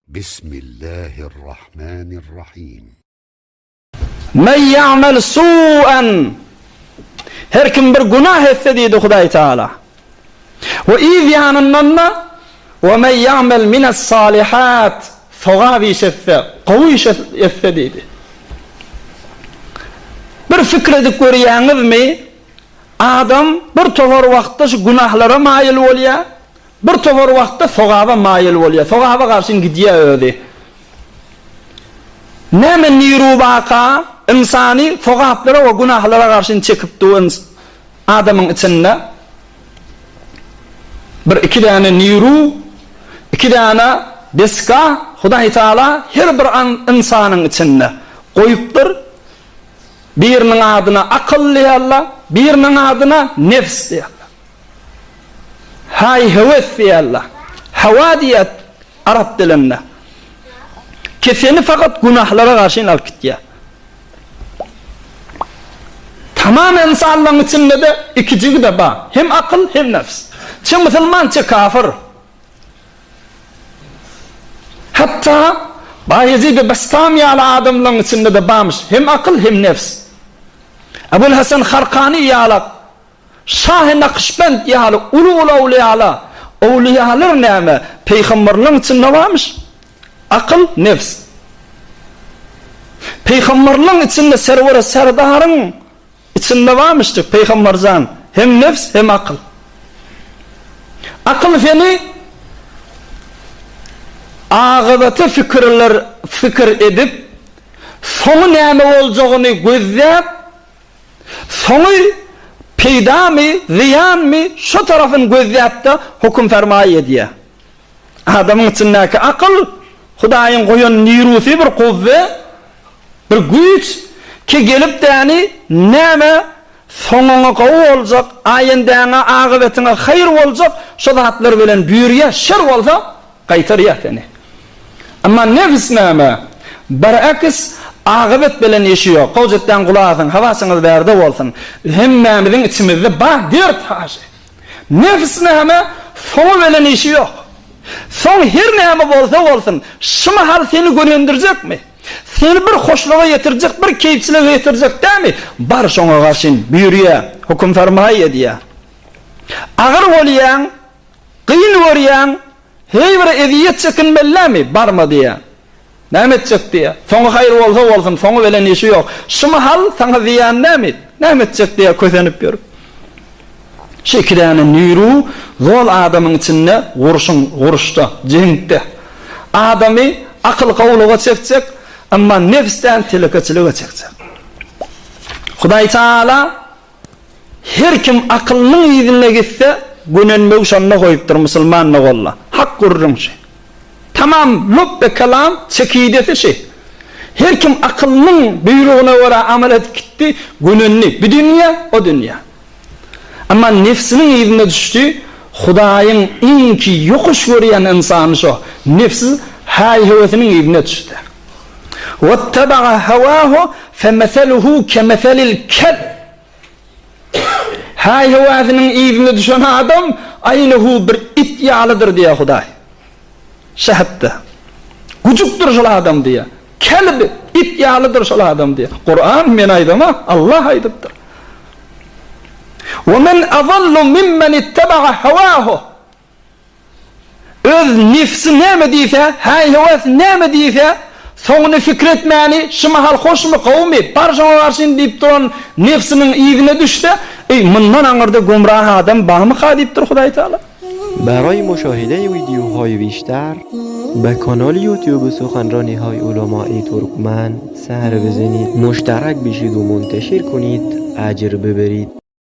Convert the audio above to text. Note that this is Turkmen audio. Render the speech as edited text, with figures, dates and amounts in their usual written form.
Bismillahirrahmanirrahim. Men ýa'mel su'an Her kim bir günah etse diýdi Hudaý Taala. We yz ýanyndan-da We men ýa'mel mines salihat sogap iş etse, gowy iş etse diýdi. Bir pikir edip görýäňizmi? Adam bir topar wagtda şu günahlara maýyl bolýar, Bir topar wagtda sogaba maýyl bolýar, sogaba garşyn gidýär özi. Näme niru baka ynsany sogaplara we günahlara garşyn çekip dur adamyň içinde? Bir iki däne niru, iki däne desga Hudaý Taala her bir ynsanyň içinde goýupdyr. Biriniň adyna akyl diýerler, biriniň adyna nefs diýerler. Haý höwes diýerler. Hawa diýer arap dilinde. Ki seni fakat günahlara garşyn alyp gitýär. Tamam ynsanlaryň içinde-de ikijigi-de bar. Hem akyl, hem nefs. Çe musulman, çe kafir. Hatda Baýezid-i Bestam ýaly adamlaryň içinde-de barmyş hem akyl, hem nefs. Ebul Hasan Harkany ýaly Şahy Nakyşbend ýaly uly-uly owliýalar, owliýalar näme, pygamberleň içinde barmyş? Akyl, nebs. Pygamberleň içinde serweri serdaryň içinde barmyşdyk, pygamberjan, hem nebs, hem akyl. Akyl seni agybata fikirler fikir edip, soňy näme boljagyny gözläp, Soňy peýdamy, zyýanmy, şo tarapyny gözläp-de höküm-fermaý edýär. Adamyň içindäki akyl, Hudaýyň goýan nirusy bir kuwwe, bir güýç ki gelip däni näme soňuňa gowy boljak, aýendäňe, akybetiňe haýyr boljak şo zatlar bilen buýurýar, şer bolsa Gaýtarýar seni. Emma nebs näme? Beraks, agybet bilen işi ýok. Gowjetdäň gulak asyň, hawasyňyz bärde bolsun. Hemmämiziň içimizde bar dert haşy. Nebs näme? Soňy bilen işi ýok. Soň her näme bolsa bolsun, şu mahal seni gönendirjekmi? Seni bir hoşluga ýetirjek, bir keýpçilige ýetirjek dälmi? Bar şoňa garşyn buýurýar, höküm-fermaý edýär. Agyr bolýaň, Kyn görýäň, heý bir ezýet çekinmellämi, barma diýýär. Näme etjek diýýär. Soňy haýyr bolsa bolsun, soňy bilen işi ýok. Şu mahal saňa zyýan näme, näme etjek diýýär kösenip ýörüp. Şu iki däne nüru zol adamyň içinde gurşun, guruşda, jeňkde. Adamy akyl gowulyga çekjek, emma nebsden telekeçilige çekjek. Hudaý Taala Her kim akylynyň yzynda gitse, gönenmegi şonda goýupdyr musulman doganlar. Hak gürrüň şi. Tamam lübbe kelam çekidesi şi. Her kim akylynyň buýrugyna görä amal edip gitdi, gönendi. Bu dünýe, o dünýe. Emma nebsiniň yzynda düşdi, Hudaýyň iňki ýokuş görýän ynsany şo, nebsi haý-höwesiniň yzynda düşdi. Wetteba'a hewahu femeseluhu kemeselil kelb. Haý-höwesiniň yzyna düşen adam aýnahu bir it ýalydyr diýýär Hudaý. Şähetde. Güjükdir şol adam diýýär. Kelb it ýalydyr şol adam diýýär. Kuran men aýdamok, Allah aýdypdyr. Ve men azallu mimmen itteba'a hewahu. Öz nefsi näme diýse, häý-höwes näme diýse, soňuny pikir etmäni, şu mahal hoşmy, gowumy, bar şoňa garşyn diýip duran nefsiniň yzyna düşse, eý, mundan aňyrda gümrah adam barmyka diýipdir Hudaý Tagala. Baraý muşahide wideohaý bişter be kanal ýutube suhanranihaý ulamai turkmen ser bizenid muşterak bişid u munteşir kunid ajr biberid.